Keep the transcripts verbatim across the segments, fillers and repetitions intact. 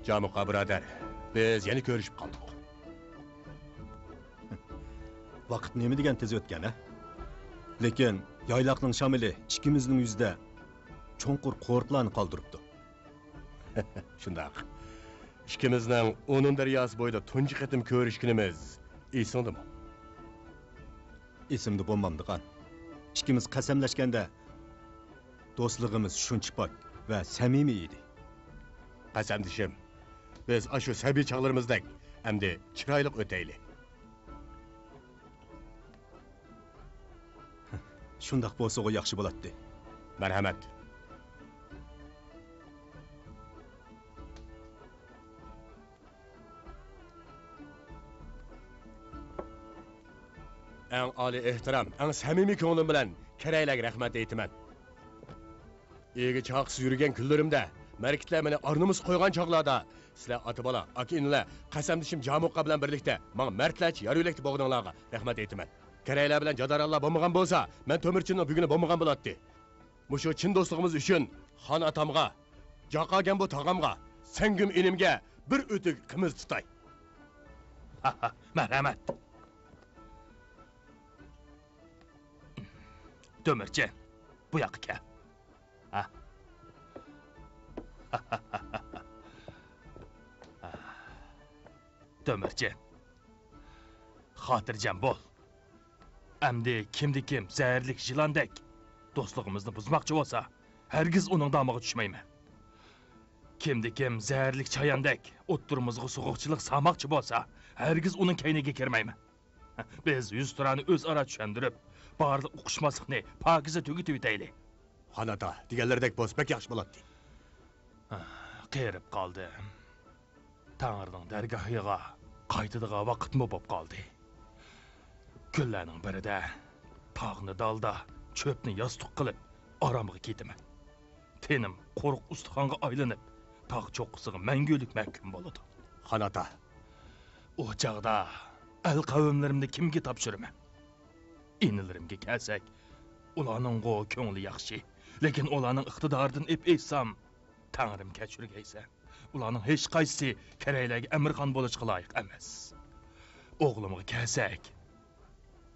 جامۇقا بۇرادەر، بىز يەنە كۆرۈشۈپ قالدۇق. ۋاقىت نېمە دېگەن تېز ئۆتكەن، ھە؟ لېكىن يايلاقنىڭ شامىلى ئىككىمىزنىڭ يۈزىدە چوڭقۇر قورۇقلارنى قالدۇرۇپتۇ. شۇنداق. ئىككىمىزنىڭ ئۇنۇن دەرياسى بويىدا تۇنجى قېتىم كۆرۈشكىنىمىز ئېسىڭدىمۇ؟ ئېسىمدە بولمامدىغان. ئىككىمىز قەسەملەشكەندە، دوستلۇقىمىز شۇنچە پاك ۋە سەمىمىي ئىدى. قەسەمدىشىم، بىز ئاشۇ سەبىي چاغلىرىمىزدەك ئەمدى چىرايلىق ئۆتەيلى. شۇنداق بولسىغۇ ياخشى بولاتتى. مەرھەمەت. ئەڭ ئالىي ئېھتىرام، ئەڭ سەمىمىي كۆڭلۈم بىلەن كېرەيلەرگە رەھمەت ئېيتىمەن. ئىگە چاقىسىز يۈرگەن كۈنلىرىمدە، مەركىتلەر مېنى ئارنىمىسى قويغان چاغلاردا، سىلەر ئاتا-بالا، ئاكا-ئىنىلەر، قەسەمدىشىم جامۇقا بىلەن بىرلىكتە ماڭا مەردلەرچە يار يۆلەكتە بولغىنىڭلارغا رەھمەت ئېيتىمەن. كېرەيلەر بىلەن جادارانلار بولمىغان بولسا، مەن تۆمۈرچىننىڭ بۈگۈنى بولمىغان بولاتتى. مۇشۇ چىن دوستلۇقىمىز ئۈچۈن خان ئاتامغا، جاقاگەن بۇ تاغامغا، سەڭگۈم ئىنىمگە بىر ئۆتۈك قىمىز تۇتاي. مەرھەمەت. تۆمۈرچى، بۇ ياققا كەل. ھە. تۆمۈرچى، خاتىرجەم بول. ئەمدى كىمدە كىم زەھەرلىك يىلاندەك دوستلۇقىمىزنى بۇزماقچى بولسا، ھەرگىز ئۇنىڭ دامىغا چۈشمەيمەن. كىمدە كىم زەھەرلىك چاياندەك ئوتتۇرىمىزغا سوغۇقچىلىق سالماقچى بولسا، ھەرگىز ئۇنىڭ كەينىگە كىرمەيمەن. بىز يۈزتۇرانى ئۆزئارا چۈشەندۈرۈپ، بارلىق ئۇقۇشماسلىقنى پاكىزە تۈگىتىۋېتەيلى. خان ئاتا، دېگەنلىرىدەك بولسا بەك ياخشى بولاتتى. قېرىپ قالدىم. تەڭرىنىڭ دەرگاھىغا قايتىدىغان ۋاقىتمۇ بوپ قالدى. كۈنلەرنىڭ بىرىدە تاغنى دالدا، چۆپنى ياستۇق قىلىپ ئارامغا كېتىمەن. تېنىم قۇرۇق ئۇستىخانغا ئايلىنىپ، تاغ چوققىسىغا مەڭگۈلۈك مەھكۇم بولىدۇ. خان ئاتا. ئۇ چاغدا ئەل قەۋملىرىمنى كىمگە تاپشۇرىمەن؟ ئىنىلىرىمگە كەلسەك، ئۇلارنىڭغۇ كۆڭلى ياخشى، لېكىن ئۇلارنىڭ ئىقتىدارىدىن ئېپ ئېيتسام، تەڭرىم كەچۈرگەيسەن، ئۇلارنىڭ ھېچقايسىسى كېرەيلەرگە ئەمىرخان بولۇشقا لايىق ئەمەس. ئوغلۇمغا كەلسەك،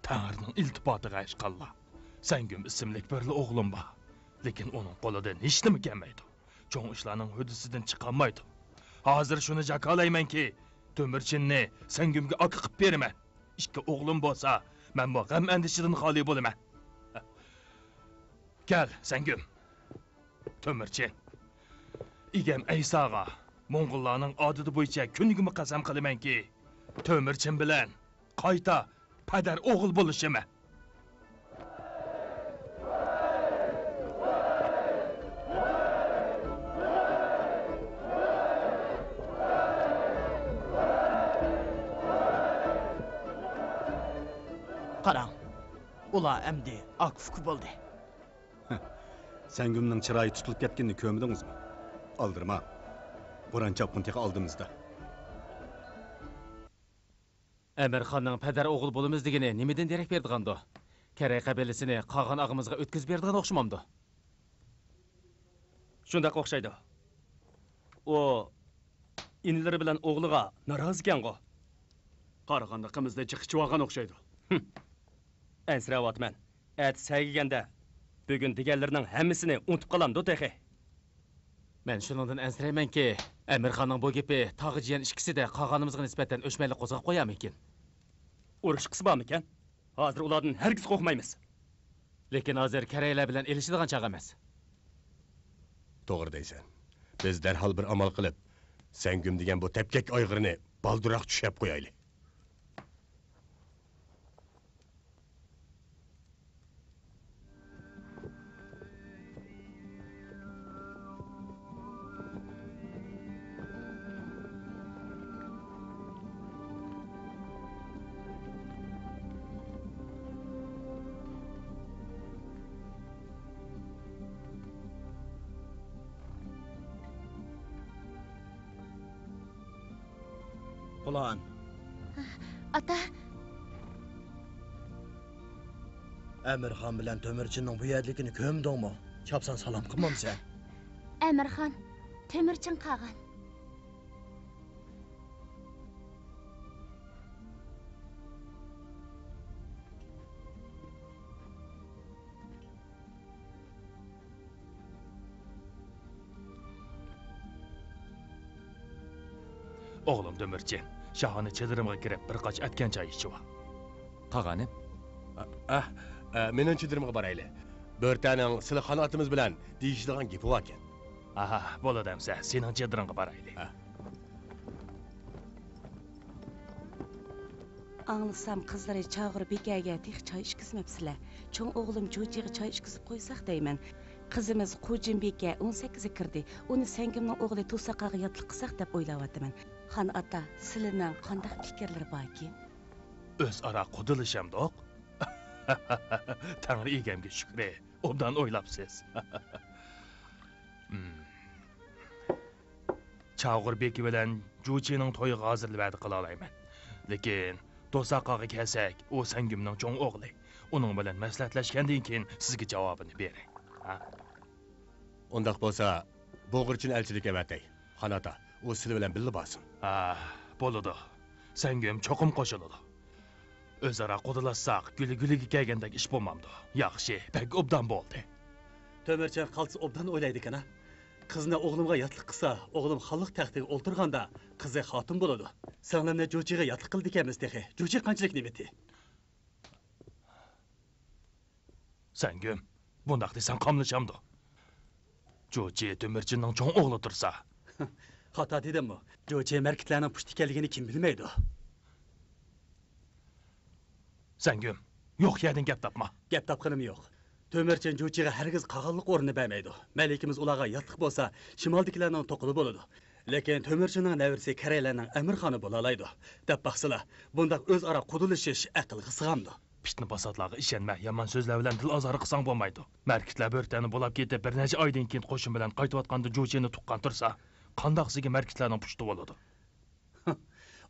تەڭرىنىڭ ئىلتىپاتىغا ھەشقاللا، سەڭگۈم ئىسىملىك بىرلا ئوغلۇم بار، لېكىن ئۇنىڭ قولىدىن ھېچنېمە كەلمەيدۇ. چوڭ ئىشلارنىڭ ھۆددىسىدىن چىقالمايدۇ. ھازىر شۇنى جاكارلايمەنكى، تۆمۈرچىننى سەڭگۈمگە ئاكا قىلىپ بېرىمەن. ئىككى ئوغلۇم بولسا، مەنمۇ غەم-ئەندىشىدىن خالىي بولىمەن. كەل، سەڭگۈم. تۆمۈرچىن. ئىگەم ئەيساغا، موڭغۇللارنىڭ ئادىتى بويىچە كۈنىگىمۇ قەسەم قىلىمەنكى، تۆمۈرچىن بىلەن قايتا پەدەر ئوغۇل بولۇشىمەن. قاراڭ، ئۇلار ئەمدى ئاكا-ئۇكا بولدى. سەڭگۈمنىڭ چىرايى تۇتۇلۇپ كەتكىنىنى كۆرمىدىڭىزمۇ؟ ئالدىرىماڭ. بوران-چاپقۇن تېخى ئالدىمىزدا. ئەمىرخاننىڭ پەدەر ئوغۇل بولىمىز دېگىنى نېمىدىن دېرەك بېرىدىغاندۇ؟ كەرەي قەبىلىسىنى قاغان ئاغىمىزغا ئۆتكۈزۈپ بېرىدىغان ئوخشىمامدۇ؟ شۇنداق ئوخشايدۇ. ئۇ ئىنىلىرى بىلەن ئوغلىغا نارازىكەنغۇ؟ قارىغاندا قىمىزنى جىق ئىچىۋالغان ئوخشايدۇ. ھىم. ئەنسىرەۋاتىمەن. ئەتە سەگىگەندە، بۈگۈن دېگەنلىرىنىڭ ھەممىسىنى ئۇنتۇپ قالامدۇ تېخى؟ مەن شۇنىڭدىن ئەنسىرەيمەنكى، ئەمىرخاننىڭ بۇ گېپى تاغا جىيەن ئىككىسىدە قالغانىمىزغا نىسبەتەن ئۆچمەنلىك قوزغاپ قويارمىكىن؟ ئۇرۇشقىسى بارمىكەن؟ ھازىر ئۇلاردىن ھەرگىز قورقمايمىز. لېكىن ھازىر كېرەيلەر بىلەن ئېلىشىدىغان چاغ ئەمەس. توغرا دەيسەن. بىز دەرھال بىر ئامال قىلىپ، سەڭگۈم دېگەن بۇ تەپكەك ئايغىرنى بالدۇرراق چۈشۈرۈپ قويايلى. قۇلان. ئاتا. ئەمىرخان بىلەن تۆمۈرچىننىڭ بۇ يەردىكىنى كۆرمىدىڭمۇ؟ چاپسان سالام قىلمامسەن؟ ئەمىرخان، تۆمۈرچىن قالغان. ئوغلۇم تۆمۈرچىن، شاھانە چېدىرىمغا كىرىپ، بىر قاچا ئەتكەن چاي ئىچىۋال. قاغانىم. ئە، ئە، ئە، مېنىڭ چېدىرىمغا بارايلى. بۆرتەنىڭ سىلى خان ئاتىمىز بىلەن دېيىشىدىغان گېپى باركەن. ئاھا، بولىدۇ ئەمسە، سېنىڭ چېدىرىڭغا بارايلى. ھە. ئاڭلىسام، قىزلىرى چاغۇر بىكەگە تېخى چاي ئىچكۈزمەپسىلەر. چوڭ ئوغلۇم جۇچىغا چاي ئىچكۈزۈپ قويساق دەيمەن. قىزىمىز قۇجىن بىكە ئون سەككىزگە كىردى. ئۇنى سەنگۈمنىڭ ئوغلى توساقاغا ياتلىق قىلساق دەپ ئويلاۋاتىمەن. خان ئاتا، سىلىنىڭ قانداق پىكىرلىرى باركىن؟ ئۆزئارا قۇدىلىشامدۇق؟ تەڭرى ئىگەمگە شۈكرى، ئوبدان ئويلاپسىز. ھىم. چاغۇر بېكى بىلەن جۇچىنىڭ تويىغا ھازىرلا ۋەدە قىلالايمەن. لېكىن توساقاغا كەلسەك، ئۇ سەنگۈمنىڭ چوڭ ئوغلى. ئۇنىڭ بىلەن مەسلىھەتلەشكەندىن كېيىن سىزگە جاۋابىنى بېرەي. ھە؟ ئۇنداق بولسا، بۇغرىچىنى ئەلچىلىك ئەۋەتەي. خان ئاتا، ئۇ سىلى بىلەن بىللە بارسۇن. ھە، بولىدۇ. سەنگۈم چوقۇم قوشۇلىدۇ. ئۆزئارا قۇدىلاشساق، گۈلى گۈلىگە كەلگەندەك ئىش بولمامدۇ؟ ياخشى، بەك ئوبدان بولدى. تۆمۈرچىن قالتىس ئوبدان ئويلايدىكەن-ھە. قىزنى ئوغلۇمغا ياتلىق قىلسا، ئوغلۇم خانلىق تەختىگە ئولتۇرغاندا، قىزى خاتۇن بولىدۇ. سىڭلىمنى جۇچىغا ياتلىق قىلىدىكەنمىز تېخى. جۇچى قانچىلىك نېمىتى؟ سەنگۈم، بۇنداق دېسەڭ قاملىشامدۇ؟ جۇچى تۆمۈرچىننىڭ چوڭ ئوغلى تۇرسا. خاتا دېدىممۇ؟ جۇچى مەركىتلەرنىڭ پۇشتى ئىكەنلىكىنى كىم بىلمەيدۇ؟ سەنگۈم، يوق يەردىن گەپ تاپما. گەپ تاپقىنىم يوق. تۆمۈرچىن جۇچىغا ھەرگىز قاغانلىق ئورنىنى بەرمەيدۇ. مەلىكىمىز ئۇلارغا ياتلىق بولسا، شىمالدىكىلەرنىڭ توقىلى بولىدۇ. لېكىن تۆمۈرچىننىڭ نەۋرىسى كېرەيلەرنىڭ ئەمىرخانى بولالايدۇ. دەپ باقسىلا، بۇنداق ئۆزئارا قۇدىلىشىش ئەقىلگە سىغامدۇ؟ پىتنە-پاساتلارغا ئىشەنمە، يامان سۆزلەر بىلەن دىل ئازارى قىلساڭ بولمايدۇ. مەركىتلەر بۆرتەننى بۇلاپ كېتىپ، بىر نەچچە ئايدىن كېيىن قوشۇن بىلەن قايتىۋاتقاندا جۇچىنى تۇغقان تۇرسا، قانداق سىزگە مەركىتلەرنىڭ پۇشتى بولىدۇ؟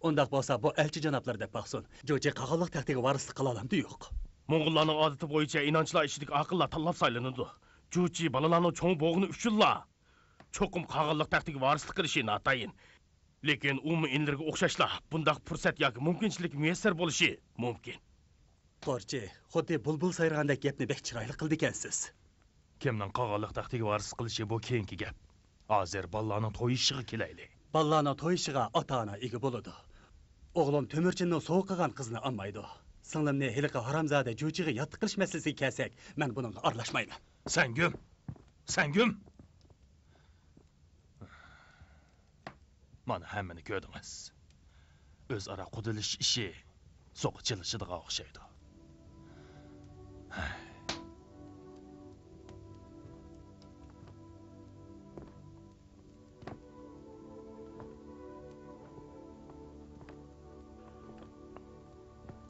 ئۇنداق بولسا، بۇ ئەلچى جانابلىرى دەپ باقسۇن. جۇچى قاغانلىق تەختىگە ۋارىسلىق قىلالامدۇ يوق؟ موڭغۇللارنىڭ ئادىتى بويىچە ئىنانچىلار ئىچىدىكى ئاقىللار تاللاپ سايلىنىدۇ. جۇچى بالىلارنىڭ چوڭى بولغىنى ئۈچۈنلا چوقۇم قاغانلىق تەختىگە ۋارىسلىق قىلىشى ناتايىن. لېكىن ئۇمۇ ئىنىلىرىگە ئوخشاشلا بۇنداق پۇرسەت ياكى مۇمكىنچىلىك مۇيەسسەر بولۇشى مۇمكىن. قورچى، خۇددى بۇلبۇل سايرىغاندەك گەپنى بەك چىرايلىق قىلىدىكەنسىز. كىمنىڭ قاغانلىق تەختىگە ۋارىسلىق قىلىشى، بۇ كېيىنكى گەپ. ھازىر بالىلارنىڭ توي ئىشىغا كېلەيلى. بالىلارنىڭ توي ئىشىغا ئاتا-ئانا ئىگە بولىدۇ. ئوغلۇم تۆمۈرچىننىڭ سوۋغا قىلغان قىزىنى ئالمايدۇ. سىڭلىمنى ھېلىقى ھارامزادە جۇچىغا ياتلىق قىلىش مەسىلىسىگە كەلسەك، مەن بۇنىڭغا ئارىلاشمايمەن. سەنگۈم! سەنگۈم! مانا ھەممىنى كۆردىڭىز. ئۆزئارا قۇدىلىشىش ئىشى سوقا چىلىشىدىغان ئوخشايدۇ.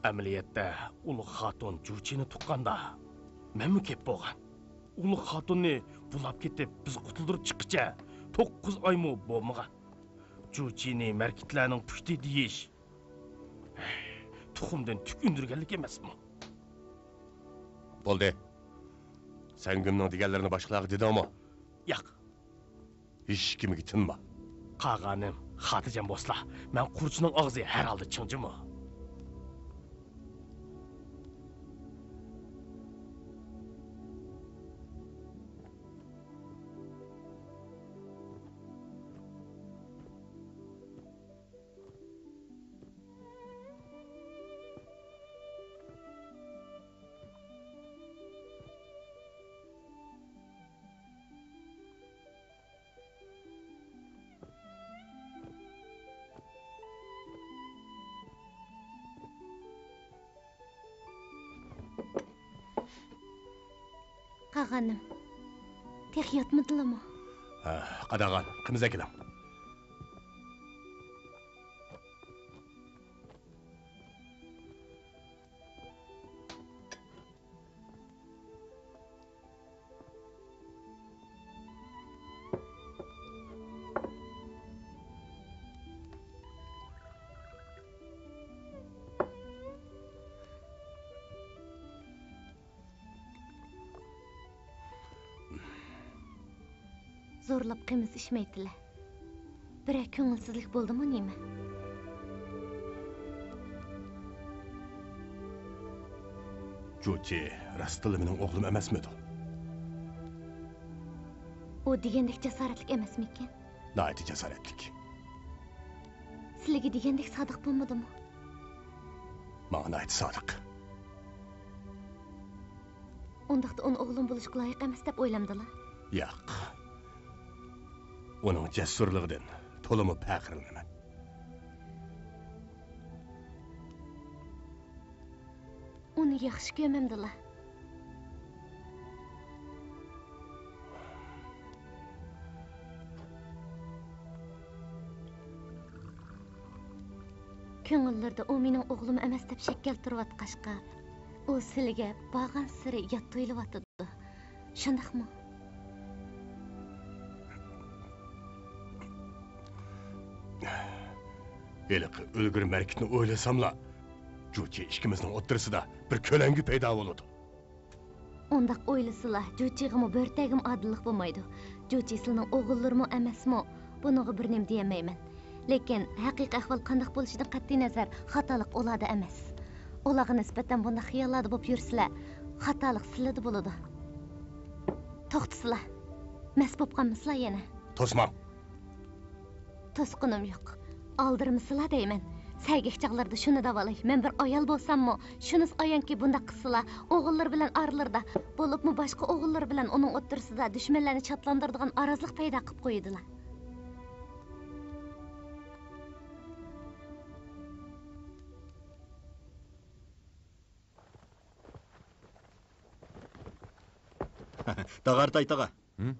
ئەمەلىيەتتە ئۇلۇغ خاتۇن جۇچىنى تۇغقاندا، مەنمۇ كەپ بولغان. ئۇلۇغ خاتۇننى بۇلاپ كېتىپ، بىز قۇتۇلدۇرۇپ چىققىچە توققۇز ئايمۇ بولمىغان. جۇچىنى مەركىتلەرنىڭ پۇشتى دېيىش تۇخۇمدىن تۈك ئۈندۈرگەنلىك ئەمەسمۇ؟ بولدى. سەنگۈمنىڭ دېگەنلىرىنى باشقىلارغا دېدىڭمۇ؟ ياق. ھېچكىمگە تىنما. قاغانىم، خاتىرجەم بولسىلا، مەن قۇرچىنىڭ ئاغزى ھەر ھالدا چىڭ جۇمۇ. قاغانىم، تېخى ياتمىدىلىمۇ؟ ھە، قاداغان، قىمىز ئەكېلىڭ. زورلاپ قىمىز ئىچمەيتىلە. بىرەر كۆڭۈلسىزلىك بولدىمۇ نېمە؟ جۇچى راستتىنلا مېنىڭ ئوغلۇم ئەمەسمىدۇ؟ ئۇ دېگەندەك جاسارەتلىك ئەمەسمىكەن؟ ناھايىتى جاسارەتلىك. تىلىگە دېگەندەك سادىق بولمىدىمۇ؟ ماڭا ناھايىتى سادىق. ئۇنداقتا ئۇنى ئوغلۇم بولۇشقا لايىق ئەمەس دەپ ئويلامدىلا؟ ياق. ئۇنىڭ جەسۇرلۇقىدىن تولىمۇ پەخىرلىنىمەن. ئۇنى ياخشى كۆرمەمدىلا؟ كۆڭۈللىرىدە ئۇ مېنىڭ ئوغلۇم ئەمەس دەپ شەك كەلتۈرۈۋاتقاچقا، ئۇ سىلىگە بارغانسېرى يات تۇيۇلۇۋاتىدۇ. شۇنداقمۇ؟ ھېلىقى ئۆلگۈر مەركىتنى ئويلىساملا، جۇچى ئىككىمىزنىڭ ئوتتۇرىسىدا بىر كۆلەڭگە پەيدا بولىدۇ. ئۇنداق ئويلىسىلا، جۇچىغىمۇ بۆرتەگىمۇ ئادىللىق بولمايدۇ. جۇچى سىلىنىڭ ئوغۇللىرىمۇ ئەمەسمۇ؟ بۇنىڭغا بىر نېمە دېيەلمەيمەن. لېكىن ھەقىقىي ئەھۋال قانداق بولۇشىدىن قەتئىينەزەر، خاتالىق ئۇلاردا ئەمەس. ئۇلارغا نىسبەتەن بۇنداق خىياللاردا بولۇپ يۈرسىلە، خاتالىق سىلىدە بولىدۇ. توختىسىلا. مەست بولۇپ قالمىسىلا يەنە. توسماڭ. توسقۇنۇم يوق. ئالدىرىمىسىلا دەيمەن. سەگەك چاغلىرىدا شۇنى دەۋالاي، مەن بىر ئايال بولساممۇ، شۇنىسى ئايانكى، بۇنداق قىلسىلا، ئوغۇللىرى بىلەن ئارىلىرىدا، بولۇپمۇ باشقا ئوغۇللىرى بىلەن ئۇنىڭ ئوتتۇرىسىدا دۈشمەنلەرنى چاتلاندۇرىدىغان ئارازلىق پەيدا قىلىپ قويىدىلا. داغارتاي تاغا. ھىم؟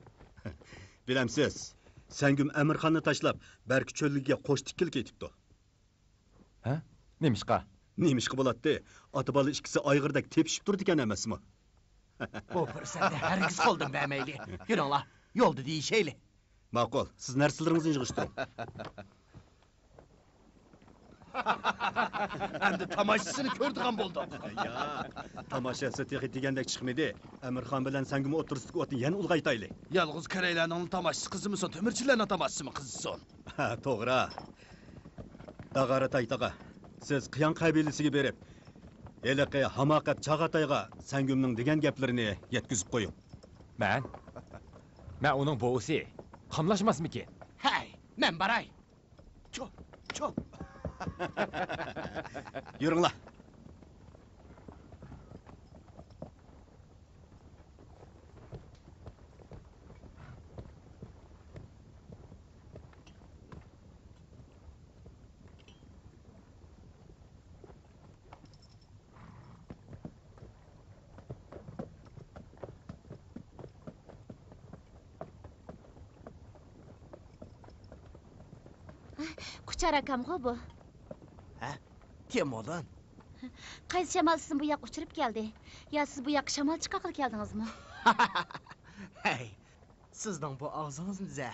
بىلەمسىز، سەڭگۈم ئەمىرخاننى تاشلاپ، بەركە چۆللۈكىگە قوش تىككىلى كېتىپتۇ. ھە؟ نېمىشقا؟ نېمىشقا بولاتتى؟ ئاتا-بالا ئىككىسى ئايغىردەك تېپىشىپ تۇرىدىكەن ئەمەسمۇ؟ بۇ پۇرسەتنى ھەرگىز قولدىن بەرمەيلى. يۈرۈڭلار، يولدا دېيىشەيلى. ماقۇل، سىز نەرسىلىرىڭىزنى يىغىشتۇرۇڭ. ئەمدى تاماشىسىنى كۆرىدىغان بولدۇق. ياق، تاماشىسى تېخى دېگەندەك چىقمىدى. ئەمىرخان بىلەن سەڭگۈم ئوتتۇرىسىدىكى ئوتنى يەنە ئۇلغايتايلى. يالغۇز كۆرەيلەرنىڭ تاماشىسى قىزىمىسۇن، تۆمۈرچىلەرنىڭ تاماشىسىمۇ قىزىسۇن. ھە، توغرا. داغارا تايتاغا، سىز قىيان قەبىلىسىگە بېرىپ، ھېلىقى ھاماقەت چاغاتايغا سەڭگۈمنىڭ دېگەن گەپلىرىنى يەتكۈزۈپ قويۇڭ. مەن؟ مەن ئۇنىڭ بوۋىسى. قاملاشماسمىكىن؟ ھەي، مەن باراي. چوپ، چوپ. يۈرۈڭلار. قۇچار ئاكامغۇ بۇ؟ ھە؟ تيەنمولىن. قايسى شامال سىزنى بۇ ياققا ئۇچۇرۇپ كەلدى؟ يا سىز بۇ ياققا شامال چىقارغىلى كەلدىڭىزمۇ؟ ھەي، سىزنىڭ بۇ ئاغزىڭىزنى زە.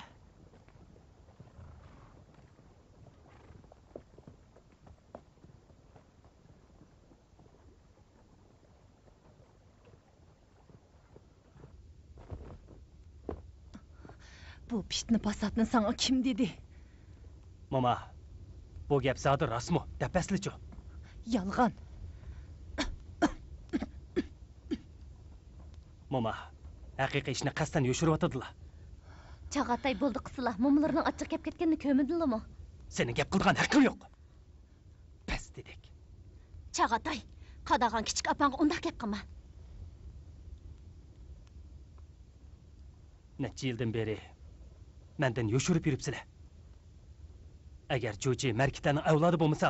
بۇ پىتنە پاساتنى ساڭا كىم دېدى؟ موما، بۇ گەپ زادى راستمۇ؟ دەپ بەرسىلىچۇ. يالغان. موما، ھەقىقىي ئىشنى قەستەن يوشۇرۇۋاتىدىلا. چاغاتاي، بولدى قىلسىلا، مومىلىرىنىڭ ئاچچىق گەپ كەتكىنىنى كۆرمىدىلىمۇ؟ سېنىڭ گەپ قىلىدىغان ھەققىڭ يوق. پەس دېدىك. چاغاتاي، قاداغان كىچىك ئاپاڭغا ئۇنداق گەپ قىلما. نەچچە يىلدىن بېرى مەندىن يوشۇرۇپ يۈرۈپسىلە. ئەگەر جۇچى مەركىتەنىڭ ئەۋلادى بولمىسا،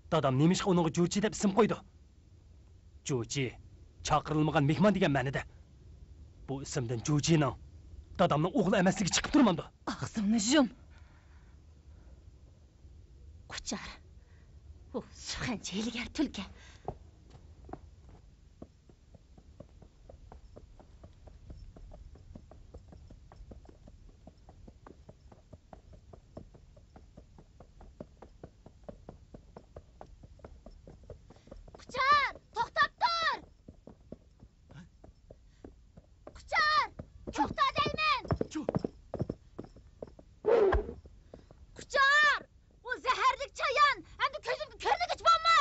دادام نېمىشقا ئۇنىڭغا جۇچى دەپ ئىسىم قويدى؟ جۇچى، چاقىرىلمىغان مېھمان دېگەن مەنىدە. بۇ ئىسىمدىن جۇچىنىڭ دادامنىڭ ئوغلى ئەمەسلىكى چىقىپ تۇرمامدۇ؟ ئاغزىڭنى يۇم! قۇچار. ئۇ سۇخەنچى ھىيلىگەر تۈلكە. قۇچار، توختاپ تۇر! قۇچار، توختا دەيمەن! قۇچار، ئۇ زەھەرلىك چايان، ئەمدى كۆزۈمگە كۆرۈنگۈچى بولما!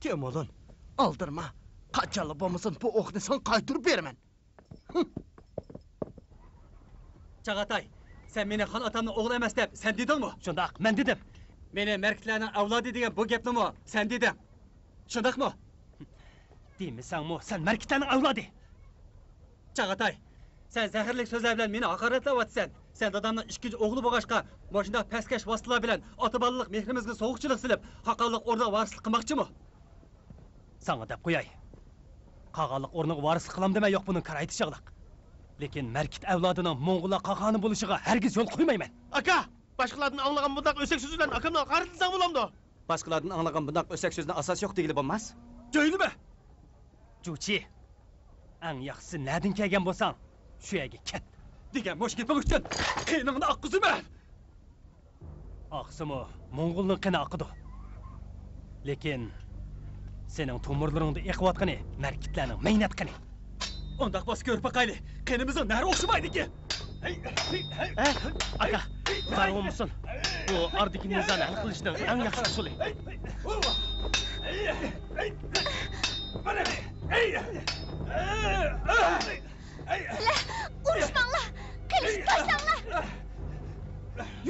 تيەنمولىن، ئالدىرىما. قاچانلا بولمىسۇن، بۇ ئوقنى ساڭا قايتۇرۇپ بېرىمەن. چاغاتاي، سەن مېنى خان ئاتامنىڭ ئوغلى ئەمەس دەپ سەن دېدىڭمۇ؟ شۇنداق، مەن دېدىم. مېنى مەركىتلەرنىڭ ئەۋلادى دېگەن بۇ گەپنىمۇ سەن دېدىڭ. شۇنداقمۇ؟ دېمىسەڭمۇ، سەن مەركىتلەرنىڭ ئەۋلادى. چاغاتاي، سەن زەھەرلىك سۆزلەر بىلەن مېنى ھاقارەتلەۋاتىسەن. سەن دادامنىڭ ئىككىنچى ئوغلى بولغاچقا، مۇشۇنداق پەسكەش ۋاسىتىلەر بىلەن ئاتا-بالىلىق مېھرىمىزگە سوغۇقچىلىق سېلىپ، قاقانلىق ئورنىغا ۋارىسلىق قىلماقچىمۇ؟ ساڭا دەپ قوياي. قاقانلىق ئورنىغا ۋارىسلىق قىلامدىمەن يوق، بۇنىڭ كارايتى چاغلىق. لېكىن مەركىت ئەۋلادىنىڭ موڭغۇللارغا خاقان بولۇشىغا ھەرگىز يول قويمايمەن. ئاكا! باشقىلاردىن ئاڭلىغان بۇنداق ئۆسەك سۆز بىلەن ئاكامنى ھاقارەتلىسەڭ بولامدۇ؟ باشقىلاردىن ئاڭلىغان بۇنداق ئۆسەك سۆزنى ئاساس يوق دېگىلى بولماس. جۆيلىمە! جۇچى، ئەڭ ياخشىسى نەدىن كەلگەن بولساڭ، شۇ يەرگە كەت. دېگەن مۇشۇ گېپىڭ ئۈچۈن قېنىڭنى ئاققۇزىمەن! ئاقسىمۇ، موڭغۇلنىڭ قېنى ئاقىدۇ. لېكىن سېنىڭ تومۇرلىرىڭدا ئېقىۋاتقىنى مەركىتلەرنىڭ مەينەت قېنى. ئۇنداق بولسا كۆرۈپ باقايلى، قېنىمىزنىڭ نەرى ئوخشىمايدىكىن. ھە؟ ئاكا، قارىغۇ بولمىسۇن. بۇ ئارىدىكى نىزانى ھەل قىلىشنىڭ ئەڭ ياخشى ئۇسۇلى. سىلەر ئۇرۇشماڭلار! قىلىچنى تاشلاڭلار!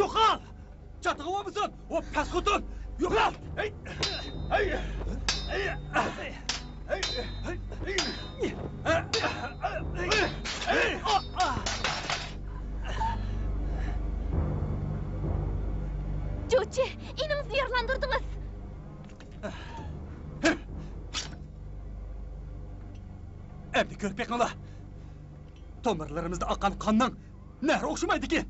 يوقال! چاتىقى بولمىسۇن! ئۇ پەس خوتۇن! يوقال! جۇچى، ئىنىڭىزنى يارىلاندۇردىڭىز! ئەمدى كۆرۈپ بېقىڭلار! تومۇرلىرىمىزدا ئاققان قاننىڭ نەرى ئوخشىمايدىكەن!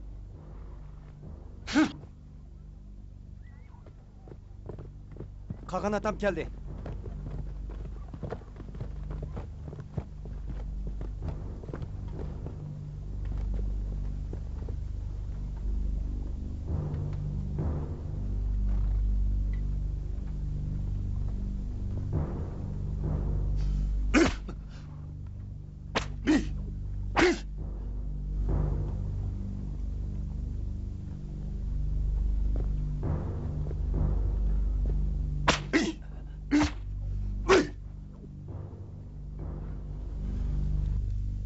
قاغان ئاتام كەلدى.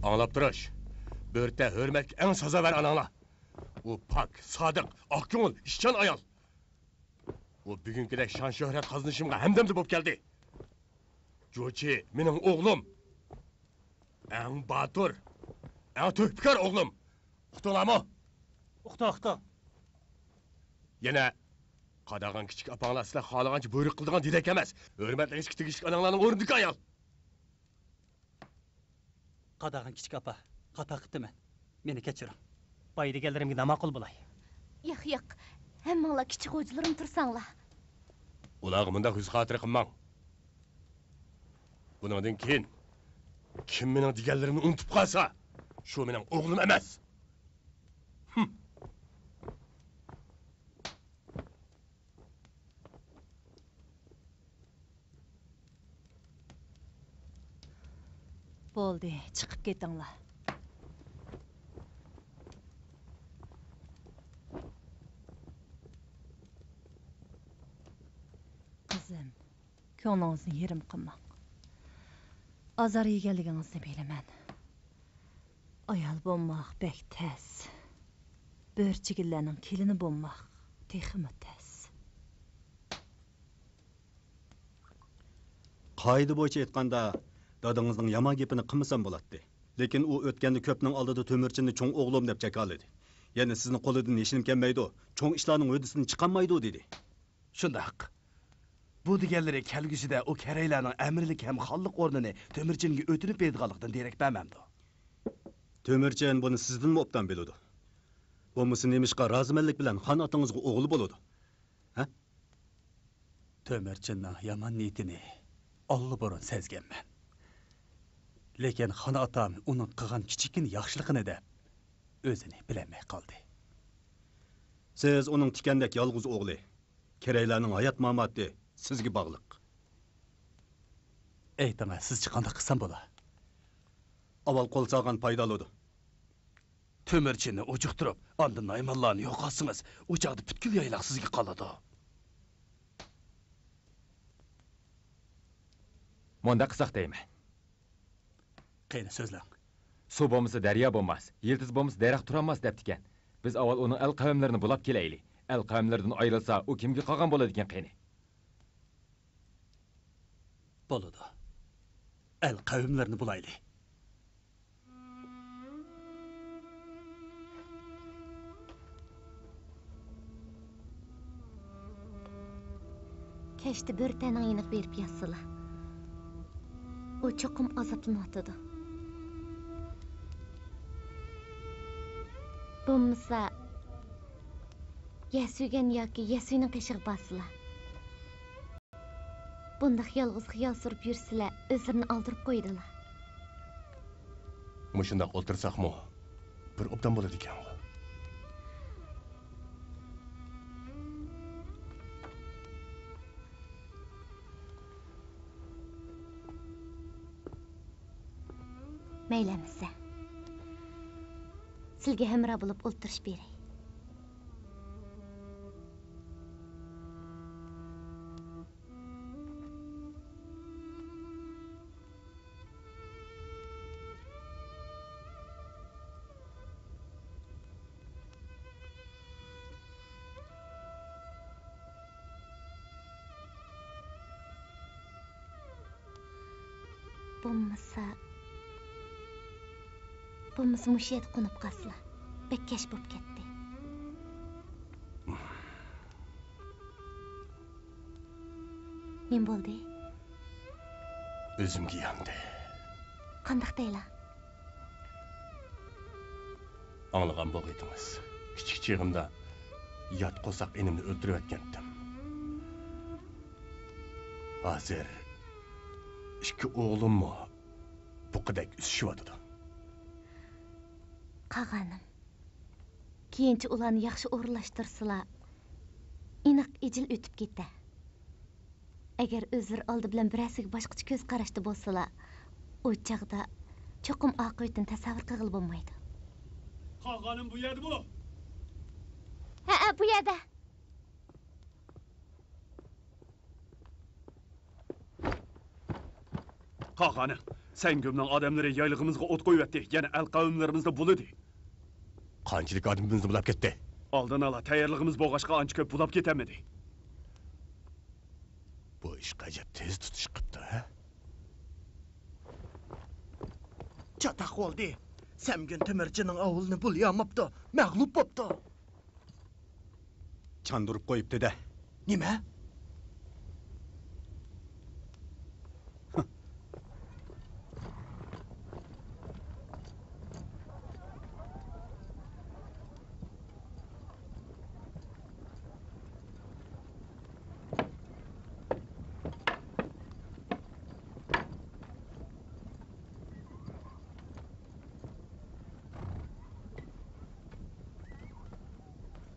ئاڭلاپ تۇرۇش. بۆرتە ھۆرمەتكە ئەڭ سازاۋەر ئاناڭلار. ئۇ پاك، سادىق، ئاق كۆڭۈل، ئىشچان ئايال. ئۇ بۈگۈنكىدەك شان-شۆھرەت قازىنىشىمغا ھەمدەمدە بولۇپ كەلدى. جۇچى مېنىڭ ئوغلۇم. ئەڭ باتۇر، ئەڭ تۆھپىكار ئوغلۇم. ئۇقتۇڭلارمۇ؟ ئۇقتۇق، ئۇقتۇق. يەنە قاداغان كىچىك ئاپاڭلار سىلەر خالىغانچە بۇيرۇق قىلىدىغان دېدەك ئەمەس. ھۆرمەتلىگۈچى تېگىشلىك ئاناڭلارنىڭ ئورنىدىكى ئايال. قاداغان كىچىك ئاپا، خاتا قىپتىمەن. مېنى كەچۈرۈڭ. بايا دېگەنلىرىمگە ناماقۇل بولاي. ياق، ياق. ھەممىڭلار كىچىك خوجىلىرىم تۇرساڭلار. ئۇلارغا مۇنداق يۈز خاتىرە قىلماڭ. بۇنىڭدىن كېيىن كىم مېنىڭ دېگەنلىرىمنى ئۇنتۇپ قالسا، شۇ مېنىڭ ئوغلۇم ئەمەس. ھىم. بولدى، چىقىپ كېتىڭلار. قىزىم، كۆڭلىڭىزنى يېرىم قىلماڭ. ئازار يېگەنلىكىڭىزنى بىلىمەن. ئايال بولماق بەك تەس. بۆرچىگىنلەرنىڭ كېلىنى بولماق تېخىمۇ تەس. قائىدە بويىچە ئېيتقاندا، دادىڭىزنىڭ يامان گېپىنى قىلمىسام بولاتتى. لېكىن ئۇ ئۆتكەندە كۆپنىڭ ئالدىدا تۆمۈرچىننى چوڭ ئوغلۇم دەپ جاكارلىدى. يەنە سىزنى قولىدىن يېشىنىپ كەلمەيدۇ، چوڭ ئىشلارنىڭ ھۆددىسىدىن چىقالمايدۇ، دېدى. شۇنداق. بۇ دېگەنلىرى كەلگۈسىدە ئۇ كەرەيلەرنىڭ ئەمىرلىك ھەم خانلىق ئورنىنى تۆمۈرچىنگە ئۆتۈنۈپ بېرىدىغانلىقىدىن دېرەك بەرمەمدۇ؟ تۆمۈرچىن بۇنى سىزدىنمۇ ئوبدان بىلىدۇ. بولمىسا نېمىشقا رازىمەنلىك بىلەن خان ئاتىڭىزغا ئوغلى بولىدۇ؟ ھە؟ تۆمۈرچىننىڭ يامان نىيىتىنى ئاللىبۇرۇن سەزگەنمەن. لېكىن خان ئاتام ئۇنىڭ قىلغان كىچىككىنە ياخشىلىقىنى دەپ، ئۆزىنى بىلەلمەي قالدى. سىز ئۇنىڭ تىكەندەك يالغۇز ئوغلى. كېرەيلەرنىڭ ھايات-ماماتى سىزگە باغلىق. ئېيتىڭە، سىزچە قانداق قىلسام بولا؟ ئاۋۋال قول سالغان پايدالىدۇ. تۆمۈرچىننى ئۇجۇقتۇرۇپ، ئاندىن نايمانلارنى يوقاتسىڭىز، ئۇ چاغدا پۈتكۈل يايلاق سىزگە قالىدۇ. مۇنداق قىلساق دەيمەن. قېنى، سۆزلەڭ. سۇ بولمىسا دەريا بولماس، يىلتىز بولمىسا دەرەخ تۇرالماس دەپتىكەن. بىز ئاۋۋال ئۇنىڭ ئەل قەۋملىرىنى بۇلاپ كېلەيلى. ئەل قەۋملىرىدىن ئايرىلسا، ئۇ كىمگە قالغان بولىدىكەن قېنى؟ بولىدۇ. ئەل قەۋملىرىنى بۇلايلى. كەچتە بۆرتەننىڭ يېنىغا بېرىپ ياتسىلا، ئۇ چوقۇم ئازابلىنىۋاتىدۇ. بولمىسا، يەسۈگەن ياكى يەسۈينىڭ قېشىغا بارسىلا. بۇنداق يالغۇز خىيال سۈرۈپ يۈرسىلە، ئۆزلىرىنى ئالدىرىپ قويىدىلا. مۇشۇنداق ئولتۇرساقمۇ بىر ئوبدان بولىدىكەنغۇ. مەيلى ئەمىسە، سىلگە ھەمراھ بولۇپ ئولتۇرۇش بېرەي. بولمىسا، بولمىسا مۇشۇ يەردە قونۇپ قالسىلا. بەك كەچ بولۇپ كەتتى. نېمە بولدى؟ ئۆزۈمگە ياندى. قانداق دەيلا؟ ئاڭلىغان بولغىيدىڭىز. كىچىك چېغىمدا يات قورساق ئىنىمنى ئۆلتۈرۈۋەتكەنتىم. ھازىر ئىككى ئوغلۇممۇ بۇقىدەك ئۆسۈشۈۋاتىدۇ. قاغانىم، كېيىنچە ئۇلارنى ياخشى ئورۇنلاشتۇرسىلا، ئېنىق ئىجىل ئۆتۈپ كېتە. ئەگەر ئۆزلىرى ئالدى بىلەن بىرەرسىگە باشقىچە كۆز قاراشتا بولسىلا، ئۇ چاغدا چوقۇم ئاقىۋىتىنى تەسەۋۋۇر قىلغىلى بولمايدۇ. قاغانىم بۇ يەردىمۇ؟ ھەئە، بۇ يەردە. قاغانىم، سەنگۈمنىڭ ئادەملىرى يايلىقىمىزغا ئوت قويۇۋەتتى، يەنە ئەل قەۋملىرىمىزنى بۇلىدى. قانچىلىك ئادىمىمىزنى بۇلاپ كەتتى؟ ئالدىن ئالا تەييارلىقىمىز بولغاچقا، ئانچە كۆپ بۇلاپ كېتەلمىدى. بۇ ئىش غەجەپ تېز تۇتۇش قىپتۇ، ھە؟ چاتاق بولدى. سەمگۈن تۆمۈرچىنىڭ ئاۋۇلىنى بۇلىيالماپتۇ، مەغلۇپ بوپتۇ. چاندۇرۇپ قويۇپتۇ-دە. نېمە؟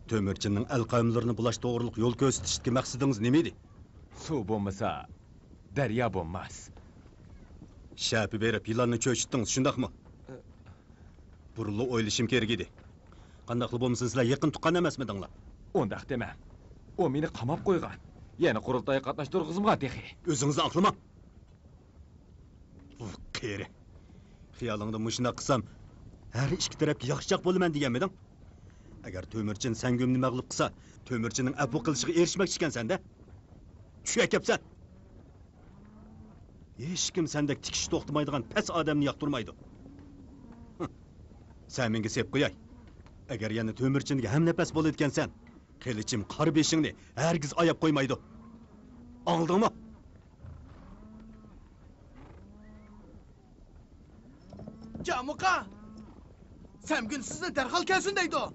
تۆمۈرچىننىڭ ئەل قەۋملىرىنى بۇلاش توغرۇلۇق يول كۆرسىتىشتىكى مەقسىتىڭىز نېمە ئىدى؟ سۇ بولمىسا، دەريا بولماس. شەپە بېرىپ يىلاننى چۆچۈتتىڭىز، شۇنداقمۇ؟ ئە. بۇرۇنلا ئويلىشىم كېرەك ئىدى. قانداقلا بولمىسۇن، سىلەر يېقىن تۇغقان ئەمەسمىدىڭلار؟ ئۇنداق دېمە. ئۇ مېنى قاماپ قويغان. يەنە قۇرۇلتايغا قاتناشتۇرغۇزمىغان تېخى. ئۆزىڭىزنى ئاقلىماڭ. ئۇ قېرى. خىيالىڭدا مۇشۇنداق قىلسام، ھەر ئىككى تەرەپكە ياخشىچاق بولىمەن دېگەنمىدىڭ؟ ئەگەر تۆمۈرچىن سەنگۈمنى مەغلۇپ قىلسا، تۆمۈرچىننىڭ ئەپۇ قىلىشىغا ئېرىشمەكچىكەنسەن-دە؟ چۈش ئەكەپسەن! ھېچكىم سەندەك تىكىشى توختىمايدىغان پەس ئادەمنى ياقتۇرمايدۇ. سەن مېنىڭگە سېپ قوياي. ئەگەر يەنە تۆمۈرچىنگە ھەمنەپەس بولىدىكەنسەن، قىلىچىم قارا بېشىڭنى ھەرگىز ئاياپ قويمايدۇ. ئاڭلىدىڭمۇ؟ جامۇقا! سەمگۈن سىزنى دەرھال كەلسۇن دەيدۇ.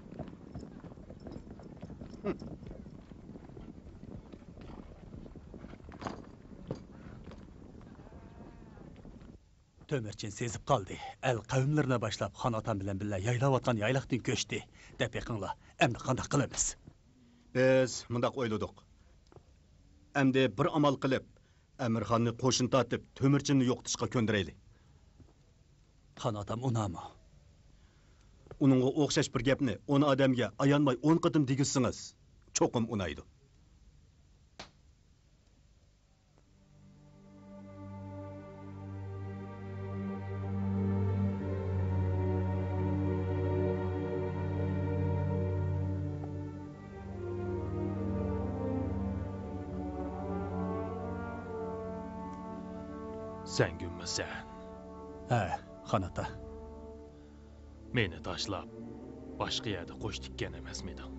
تۆمۈرچىن سېزىپ قالدى. ئەل قەۋملىرىنى باشلاپ، خان ئاتام بىلەن بىللە يايلاۋاتقان يايلاقتىن كۆچتى، دەپ بېقىڭلار. ئەمدى قانداق قىلىمىز؟ بىز مۇنداق ئويلىدۇق. ئەمدى بىر ئامال قىلىپ، ئەمىرخاننى قوشۇن تارتىپ، تۆمۈرچىننى يوقىتىشقا كۆندۈرەيلى. خان ئاتام ئۇنامۇ؟ ئۇنىڭغا ئوخشاش بىر گەپنى ئون ئادەمگە ئايانماي ئون قېتىم دېگۈزسىڭىز، چوقۇم ئۇنايدۇ. سەن گۈممىسەن؟ ھە، خان ئاتا. مېنى تاشلاپ، باشقا يەردە قوش تىككەن ئەمەسمىدىڭ؟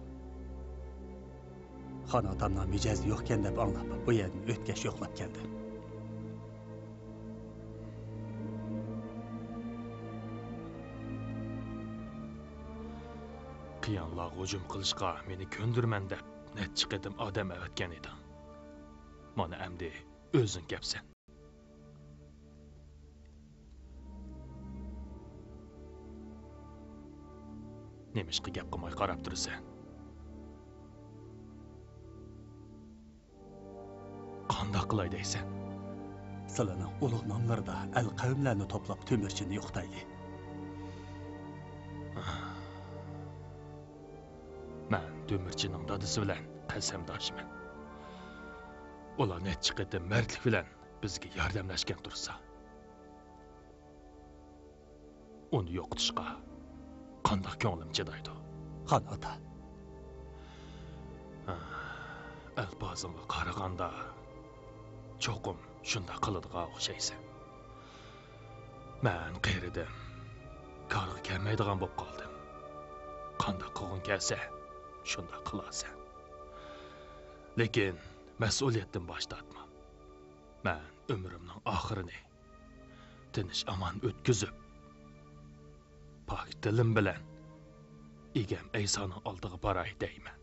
خان ئاتامنىڭ مىجەزى يوقكەن دەپ ئاڭلاپ، بۇ يەردىن ئۆتكەچ يوقلاپ كەلدىم. قىيانلارغا ھۇجۇم قىلىشقا مېنى كۆندۈرىمەن دەپ، نەچچە قېتىم ئادەم ئەۋەتكەن ئىدىڭ. مانا ئەمدى ئۆزۈڭ كەپسەن. نېمىشقا گەپ قىلماي قاراپ تۇرىسەن؟ قانداق قىلاي دەيسەن؟ سىلىنىڭ ئۇلۇغ ناملىرىدا ئەل قەۋملەرنى توپلاپ، تۆمۈرچىنى يوقىتايلى. مەن تۆمۈرچىنىڭ دادىسى بىلەن قەسەمداشمەن. ئۇلار نەچچە قېتىم مەردلىك بىلەن بىزگە ياردەملەشكەن تۇرسا، ئۇنى يوقىتىشقا قانداق كۆڭلۈم چىدايدۇ؟ خان ئاتا. ئەلپازىڭغا قارىغاندا، چوقۇم شۇنداق قىلىدىغان ئوخشايسەن. مەن قېرىدىم، كارغا كەلمەيدىغان بولۇپ قالدىم. قانداق قىلغۇڭ كەلسە، شۇنداق قىلارسەن. لېكىن مەسئۇلىيەتتىن باش تارتما. مەن ئۆمرۈمنىڭ ئاخىرىنى تىنچ-ئامان ئۆتكۈزۈپ، پاك دىلىم بىلەن ئىگەم ئەيسانىڭ ئالدىغا باراي دەيمەن.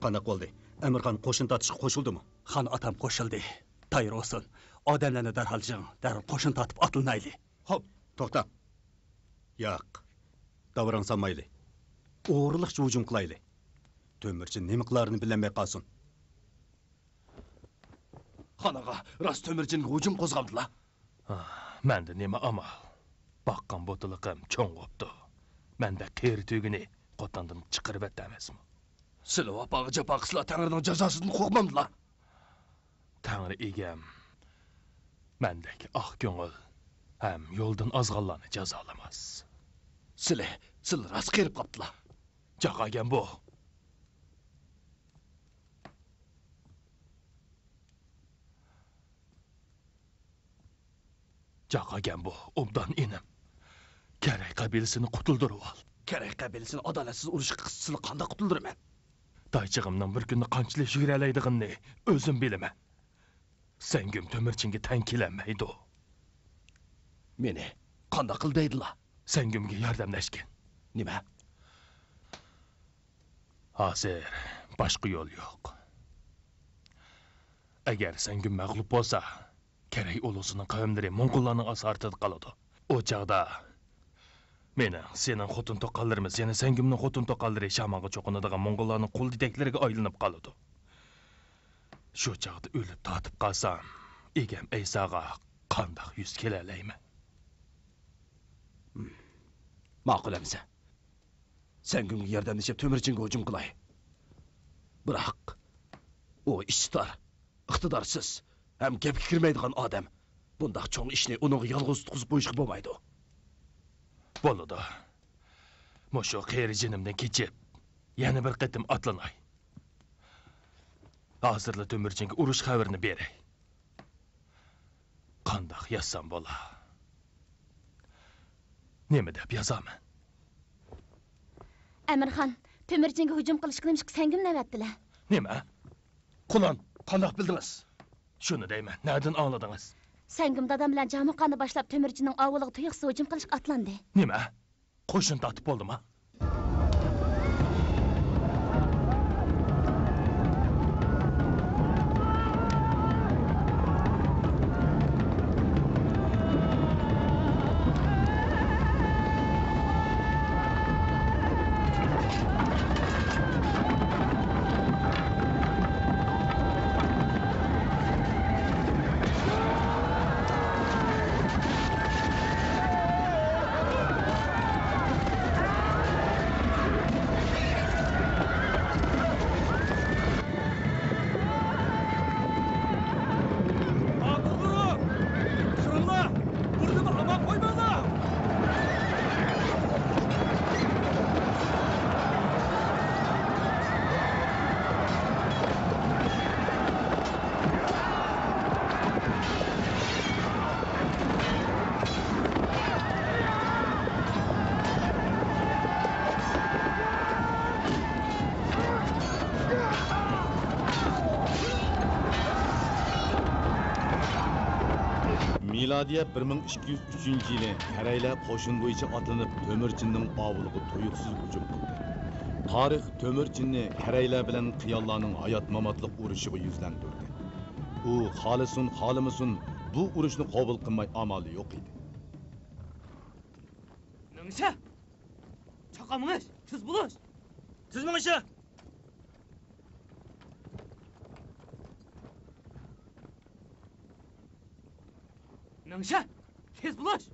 قانداق بولدى؟ ئەمىرخان قوشۇن تارتىشقا قوشۇلدىمۇ؟ خان ئاتام قوشۇلدى. تەييار بولسۇن. ئادەملەرنى دەرھال يىغىڭ، دەرھال قوشۇن تارتىپ ئاتلىنايلى. خوپ، توختاڭ. ياق، داۋراڭ سالمايلى. ئوغرىلىقچە ھۇجۇم قىلايلى. تۆمۈرچى نېمە قىلارىنى بىلەلمەي قالسۇن. خان ئاغا، راست تۆمۈرچىنگە ھۇجۇم قوزغامدىلا؟ ھا، مەندە نېمە ئامال؟ باققان بوتىلىقىم چوڭ بوپتۇ. مەندەك قېرى تۈگىنى قوتاندىن چىقىرىۋەتتى ئەمەسمۇ؟ سىلى ۋاپاغا جاپا قىلسىلا تەڭرىنىڭ جازاسىدىن قورقمامدىلا؟ تەڭرى ئىگەم مەندەك ئاق كۆڭۈل ھەم يولدىن ئازغانلارنى جازالىماس. سىلى، سىلى راست قېرىپ قاپتىلا. جاقاگەن بۇ. جاقاگەن بۇ، ئوبدان ئىنىم. كەرەي قەبىلىسىنى قۇتۇلدۇرۇۋال. كەرەي قەبىلىسىنى ئادالەتسىز ئۇرۇشقا قىستىسىلا قانداق قۇتۇلدۇرىمەن؟ دايچىغىمنىڭ بىر كۈندە قانچىلىك يۈگۈرەلەيدىغىنىنى ئۆزۈم بىلىمەن. سەنگۈم تۆمۈرچىنگە تەڭ كېلەلمەيدۇ. مېنى قانداق قىل دەيدىلا؟ سەنگۈمگە ياردەملەشكىن. نېمە؟ ھازىر باشقا يول يوق. ئەگەر سەنگۈم مەغلۇپ بولسا، كەرەي ئۇلۇسىنىڭ قەۋملىرى موڭغۇللارنىڭ ئاسارىتىدە قالىدۇ. ئۇ چاغدا مېنىڭ، سېنىڭ خوتۇن تۇغقانلىرىمىز، يەنە سەنگۈمنىڭ خوتۇن تۇغقانلىرى شامانغا چوقۇنىدىغان موڭغۇللارنىڭ قۇل دېدەكلىرىگە ئايلىنىپ قالىدۇ. شۇ چاغدا ئۆلۈپ تارتىپ قالسام، ئىگەم ئەيساغا قانداق يۈز كېلەلەيمەن؟ ماقۇل ئەمىسە. سەنگۈمگە ياردەملىشىپ تۆمۈرچىنگە ھۇجۇم قىلاي. بىراق، ئۇ ئىچى تار، ئىقتىدارسىز ھەم گەپكە كىرمەيدىغان ئادەم. بۇنداق چوڭ ئىشنى ئۇنىڭغا يالغۇز تۇتقۇزۇپ قويۇشقا بولمايدۇ. بولىدۇ. مۇشۇ قېرى جېنىمدىن كېچىپ، يەنە بىر قېتىم ئاتلىناي. ھازىرلا تۆمۈرچىنگە ئۇرۇش خەۋىرىنى بېرەي. قانداق يازسام بولا؟ نېمە دەپ يازامەن؟ ئەمىرخان، تۆمۈرچىنگە ھۇجۇم قىلىشقا نېمىشقا سەنگۈمنى ئەۋەتتىلە؟ نېمە؟ قۇلان، قانداق بىلدىڭىز؟ شۇنى دەيمەن، نەدىن ئاڭلىدىڭىز؟ سەنگۈم دادام بىلەن جامۇقاننى باشلاپ تۆمۈرچىنىڭ ئاۋۇلىغا تۇيۇقسىز ھۇجۇم قىلىشقا ئاتلاندى. نېمە؟ قوشۇن تارتىپ بولدىما؟ مىلادىيە بىر مىڭ ئىككى يۈز ئۈچىنچى يىلى كەرەيلەر قوشۇن بويىچە ئاتلىنىپ، تۆمۈرچىننىڭ ئاۋۇلىغا تۇيۇقسىز ھۇجۇم قىلدى. تارىخ تۆمۈرچىننى كەرەيلەر بىلەن قىيانلارنىڭ ھايات-ماماتلىق ئۇرۇشىغا يۈزلەندۈردى. ئۇ خالىسۇن، خالىمىسۇن، بۇ ئۇرۇشنى قوبۇل قىلماي ئامالى يوق ئىدى. مېڭىشە! چاقا مېڭىش! تېز بولۇش! تېز مېڭىشە! مېڭىشە! تېز بولۇش!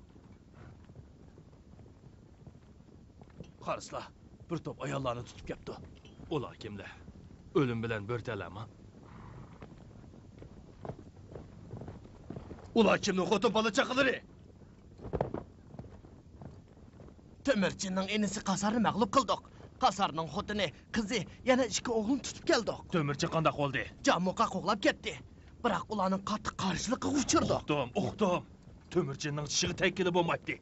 قارىسىلا، بىر توپ ئاياللارنى تۇتۇپ كەپتۇ. ئۇلار كىملەر؟ ئۆلۈم بىلەن بۆرتەنلەرمۇ؟ ئۇلار كىمنىڭ خوتۇن بالا چاقىلىرى؟ تۆمۈرچىننىڭ ئىنىسى قاسارنى مەغلۇپ قىلدۇق. قاسارنىڭ خوتۇنى، قىزى، يەنە ئىككى ئوغلىنى تۇتۇپ كەلدۇق. تۆمۈرچىن قانداق بولدى؟ جامۇقا قوغلاپ كەتتى. بىراق ئۇلارنىڭ قاتتىق قارشىلىقىغا ئۇچرىدۇق. ئۇقتۇم، ئۇقتۇم. تۆمۈرچىننىڭ چىشىغا تەگكىلى بولمايتتى.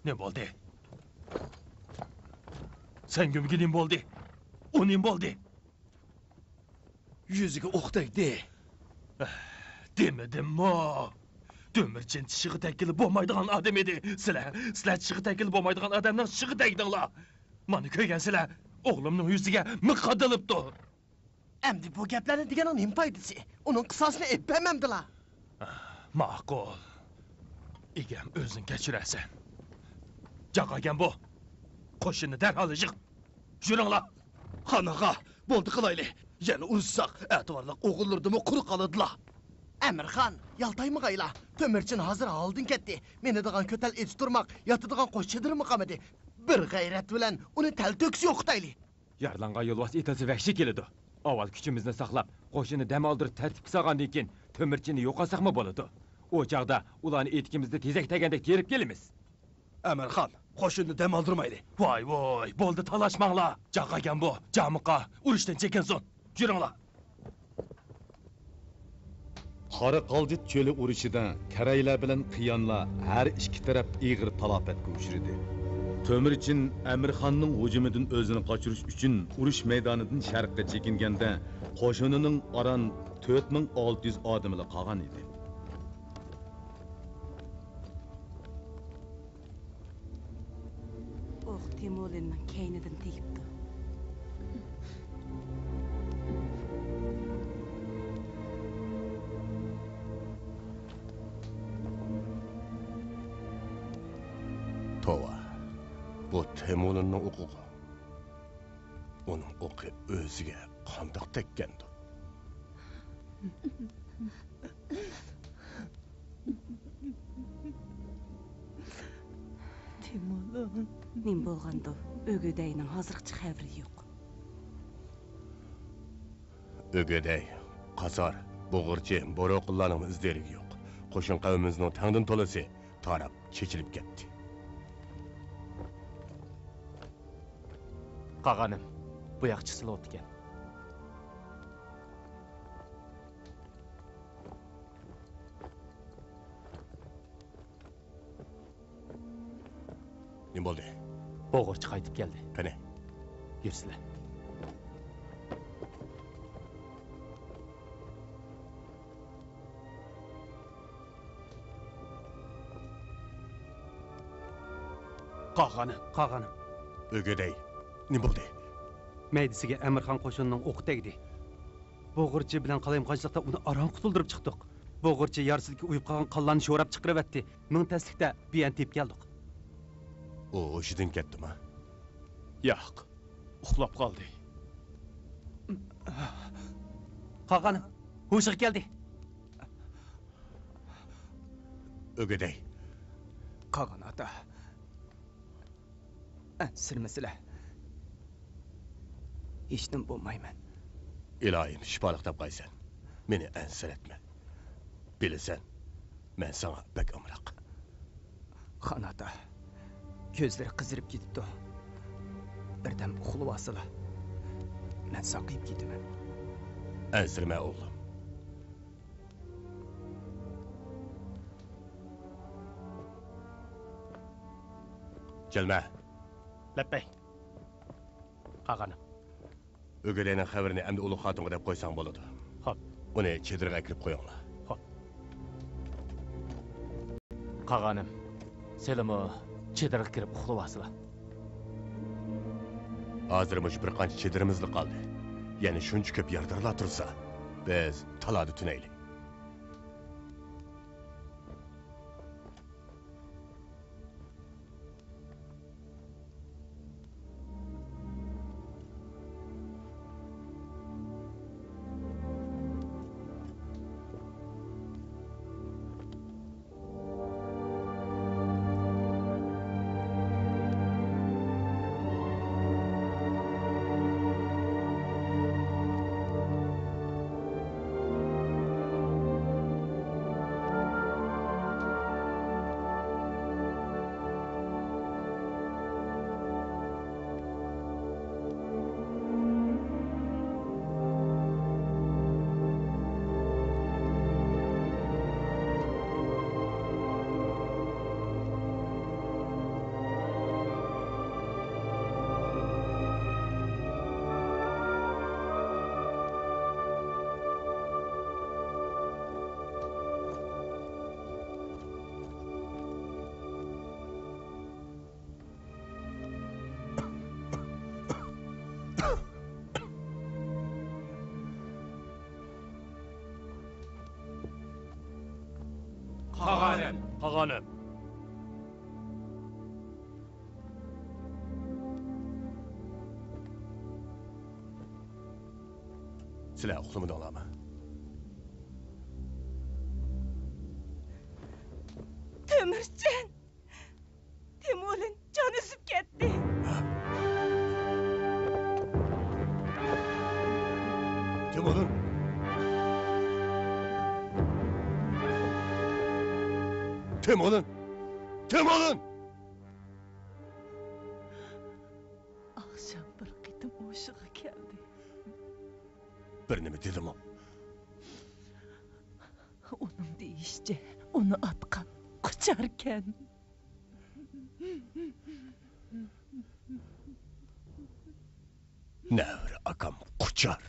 نېمە بولدى؟ سەڭگۈمگە نېمە بولدى؟ ئۇ نېمە بولدى؟ يۈزىگە ئوق تەگدى. دېمىدىممۇ؟ تۆمۈرچىن چىشىغا تەگكىلى بولمايدىغان ئادەم ئىدى. سىلەر، سىلەر چىشىغا تەگكىلى بولمايدىغان ئادەمنىڭ چىشىغا تەگدىڭلار. مانا كۆرگەنسىلەر، ئوغلۇمنىڭ يۈزىگە مىخ قادىلىپتۇ. ئەمدى بۇ گەپلەرنى دېگەننىڭ نېمە پايدىسى؟ ئۇنىڭ قىساسىنى ئېلىپ بەرمەمدىلا؟ ماقۇل. ئىگەم، ئۆزۈڭ كەچۈرەرسەن. جاقاگەن بۇ. قوشۇننى دەرھال يىغ. يۈرۈڭلار. خان ئاغا، بولدى قىلايلى. يەنە ئۇرۇشساق، ئەتىۋارلىق ئوغۇللىرىدىمۇ قۇرۇق قالىدىلا. ئەمىرخان، يالتايمىغايلا. تۆمۈرچىن ھازىر ھالىدىن كەتتى. مىنىدىغان كۆتەل ئېتى تۇرماق، ياتىدىغان قوش چېدىرىمۇ قالمىدى. بىر غەيرەت بىلەن ئۇنى تەلتۆكۈس يوقىتايلى. يارىلانغان يولۋاس ئېتىلسا ۋەھشىي كېلىدۇ. ئاۋۋال كۈچىمىزنى ساقلاپ، قوشۇننى دەم ئالدۇرۇپ تەرتىپكە سالغاندىن كېيىن، تۆمۈرچىننى يوقاتساقمۇ بولىدۇ. ئۇ چاغدا ئۇلارنى ئېتىكىمىزدە تېزەك تەگكەندەك تېرىپ كېلىمىز. ئەمىرخان، قوشۇننى دەم ئالدۇرمايلى. ۋاي، ۋاي، بولدى، تالاشماڭلار. جاقاگەن بۇ، جامۇقا، ئۇرۇشتىن چېكىنسۇن. يۈرۈڭلار. قارا قالجىت چۆلى ئۇرۇشىدا كەرەيلەر بىلەن قىيانلار ھەر ئىككى تەرەپ ئېغىر تالاپەتكە ئۇچرىدى. تۆمۈرچىن ئەمىرخاننىڭ ھۇجۇمىدىن ئۆزىنى قاچۇرۇش ئۈچۈن ئۇرۇش مەيدانىدىن شەرققە چېكىنگەندە، قوشۇنىنىڭ ئاران تۆت مىڭ ئالتە يۈز ئادىمىلا قالغان ئىدى. ئوق تېمۇلىننىڭ كەينىدىن تېگىپتۇ. توۋا، بۇ تېمۇلىننىڭ ئوقىغۇ. ئۇنىڭ ئوقى ئۆزىگە قانداق تەگكەندۇ؟ تېمۇلىن. نېمە بولغاندۇ؟ ئۆگىدەينىڭ ھازىرغىچە خەۋىرى يوق. ئۆگىدەي، قاسار، بۇغۇرچى، بوروقۇنلارنىڭمۇ ئىز دېرىكى يوق. قوشۇن قەۋمىمىزنىڭ تەڭدىن تولىسى تاراپ، چېچىلىپ كەتتى. قاغانىم، بۇ ياق چىسىلىۋاتىدىكەن. نېمە بولدى؟ بوغۇرچى قايتىپ كەلدى. قېنى؟ يۈرسىلە. قاغانىم، قاغانىم. ئۆگىدەي، نېمە بولدى؟ مەيدىسىگە ئەمىرخان قوشۇنىنىڭ ئوقى تەگدى. بوغۇرچى بىلەن قالايمىقانچىلىقتا ئۇنى ئاران قۇتۇلدۇرۇپ چىقتۇق. بوغۇرچى يارىسىدىكى ئۇيۇپ قالغان قانلارنى شوراپ چىقىرىۋەتتى. مىڭ تەسلىكتە بىيەنى تېپىپ كەلدۇق. ئۇ ھوشىدىن كەتتىما؟ ياق، ئۇخلاپ قالدى. قاغانىم، ھوشىغا كەلدى. ئۆگىدەي. قاغان ئاتا. ئەنسىرىمىسىلە. ھېچنېمە بولمايمەن. ئىلاھىم شىپالىق تاپقايسەن. مېنى ئەنسىرەتمە. بىلىسەن، مەن ساڭا بەك ئامراق. خان ئاتا، كۆزلىرى قىزىرىپ كېتىپتۇ. بىردەم ئۇخلىۋالسىلا، مەن ساقىيىپ كېتىمەن. ئەنسىرىمە، ئوغلۇم. جەلمە. لەببەي. قاغانىم. ئۆگىدەينىڭ خەۋىرىنى ئەمدى ئۇلۇغ خاتۇنغا دەپ قويساڭ بولىدۇ. خوپ. ئۇنى چېدىرغا ئەكىرىپ قويۇڭلار. خوپ. قاغانىم، سىلىمۇ چېدىرغا كىرىپ ئۇخلىۋالسىلا. ھازىر مۇشۇ بىر قانچە چېدىرىمىزلا قالدى. يەنە شۇنچە كۆپ يارىدارلار تۇرسا، بىز تالادا تۈنەيلى. قاغانىم. قاغانىم. سىلەر ئۇخلىمىدىڭلارمۇ؟ تۆمۈرچان! تىمۇلىن جان ئۈزۈپ كەتتى. تىمۇلىن! تىمۇلىن! تىمۇلىن! ئاخشام بىر قېتىم ھوشىغا كەلدى. بىر نېمە دېدىمۇ؟ ئۇنىڭ دېيىشىچە، ئۇنى ئاتقان قۇچاركەن. نەۋرە ئاكام قۇچار.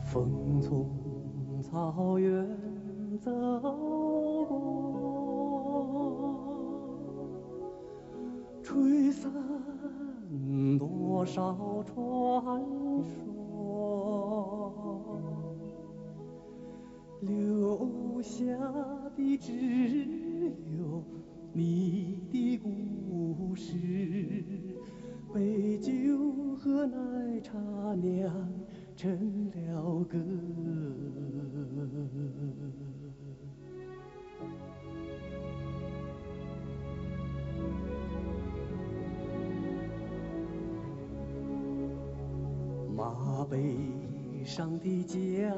风从草原走过，吹散多少传说。 留下的只有你的故事，杯酒和奶茶酿成了歌。 马背上的家园，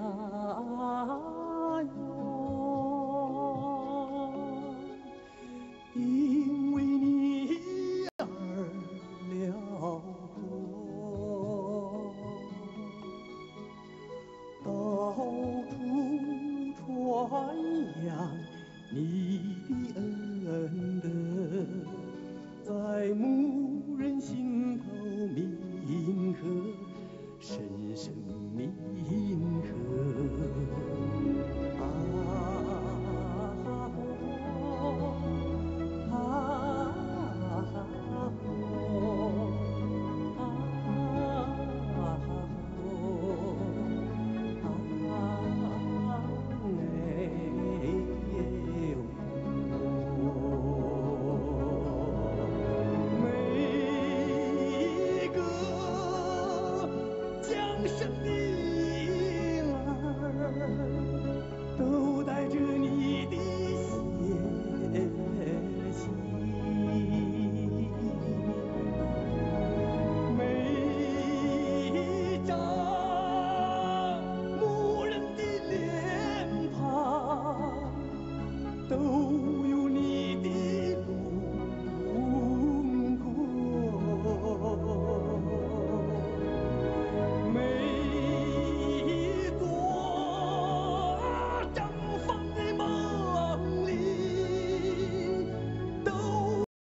因为你而辽阔，到处传扬你的恩德，在牧人心头铭刻。 深深铭刻。啊，啊，啊，哎。 每一个降生的